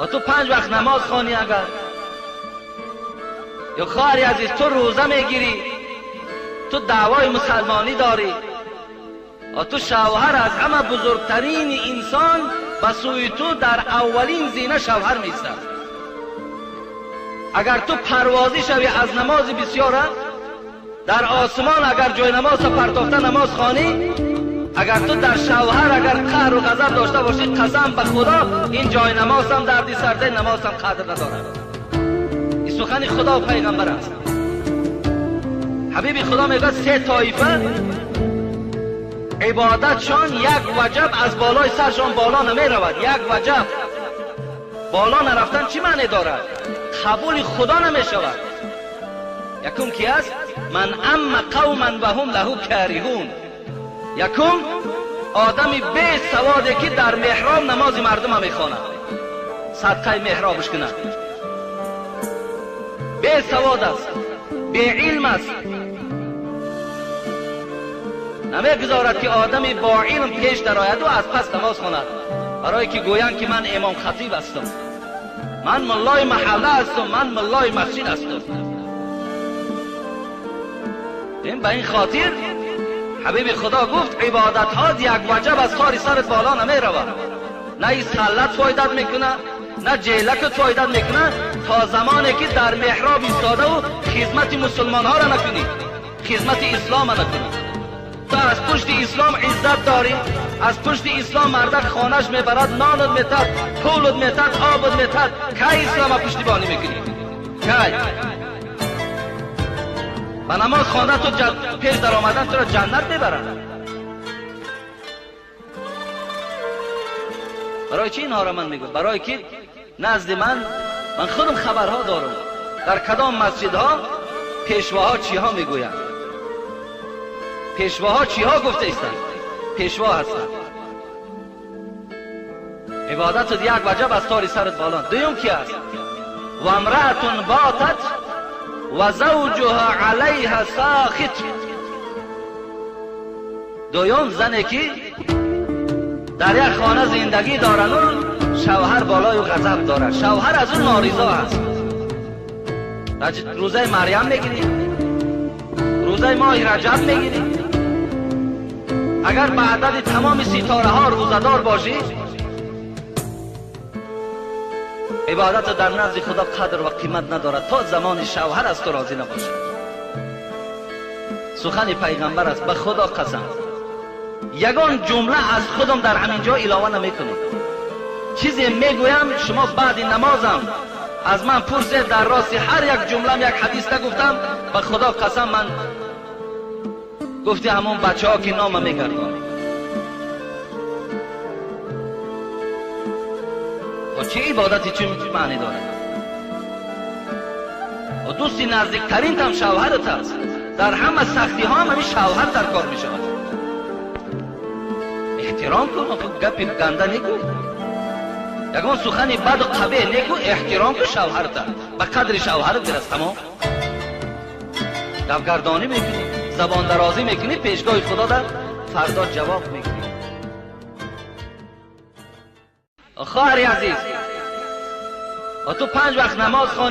تو 5 وقت نماز خوانی اگر، یا خواهر عزیز تو روزه میگیری، تو دعوای مسلمانی داری، تو شوهر از همه بزرگترین انسان به سوی تو در اولین زینه شوهر میستد. اگر تو پروازی شوی از نماز بسیاره در آسمان، اگر جای نماز پرتافته نماز خوانی، اگر تو در شوهر اگر قهر و غضب داشته باشی، قسم به خدا این جای نماز هم دردی سرده، نماز هم قدر ندارد. این سخن خدا و پیغمبر است. حبیب خدا میگه 3 طایفه عبادتشان 1 وجب از بالای سرشان بالا نمی رود. 1 وجب بالا نرفتن چی معنی دارد؟ قبول خدا نمی شود. یکم کی است؟ من ام قوما و هم له کارهون. یکم آدمی بی سواده که در محراب نماز مردم میخواند، صدقه محرابش کند. بی سواد است، بی علم است، نمیگذارد که آدمی با علم پیش درآید و از پس نماز خواند، برای که گویند که من امام خطیب هستم، من ملای محله هستم، من ملای مسجد هستم. این به این خاطر حبیب خدا گفت عبادت ها 1 وجب از خاری سرت بالا نمی رود. نه این سلت فایدت میکنه، نه جیلکت فایدت میکنه، تا زمانی که در محراب ایستاده و خدمت مسلمان ها را نکنی، خدمت اسلام را نکنی. تو از پشت اسلام عزت داری، از پشت اسلام مردک خانهش میبرد، نانت میتد، پولت میتد، آبت میتد. کی اسلام را پشتیبانی میکنی؟ کی؟ با نماز خوانده تو پیش در آمدن تو را جنت میبرند. برای چی اینها را من میگم؟ برای که نزد من خودم خبرها دارم در کدام مسجدها پیشواها چیها میگویند، پیشواها چیها گفته ایستند، پیشوا هستند. عبادت 1 وجب از تاری سرت بالا. دویم کی است؟ و امرأة باتت و زوجها علیها ساخط. دویم زنی که در یک خانه زندگی دارن و شوهر بالای و غضب دارد، شوهر از اون نارضا است. روزه مریم میگیری، روزه ماه رجب میگیری، اگر به عدد تمام ستاره ها روزه‌دار باشی، عبادت در نزد خدا قدر و قیمت ندارد تا زمان شوهر از تو راضی نباشد. سخن پیغمبر است، به خدا قسم یگان جمله از خودم در همین جا علاوه نمیکنم. چیزی میگویم شما بعد نمازم از من پرسید، در راست هر یک جمله یک حدیث نگفتم، به خدا قسم من گفتی همون بچه ها که نام میگردانی. و چه عبادتی چه معنی داره؟ و دوستی نزدیکترین هم شوهرت است، در همه سختی ها هم همین شوهر در کار می شود. احترام کن، گپی گنده نگو، یگان سخنی بد و قبیح نگو، احترام کن شوهرت، به قدر شوهرت برس. تمام گردانی میکنی، زبان درازی میکنی، پیشگاه خدا در فردا جواب میکنی. خواهر عزیز، تو 5 وقت نماز خوانی.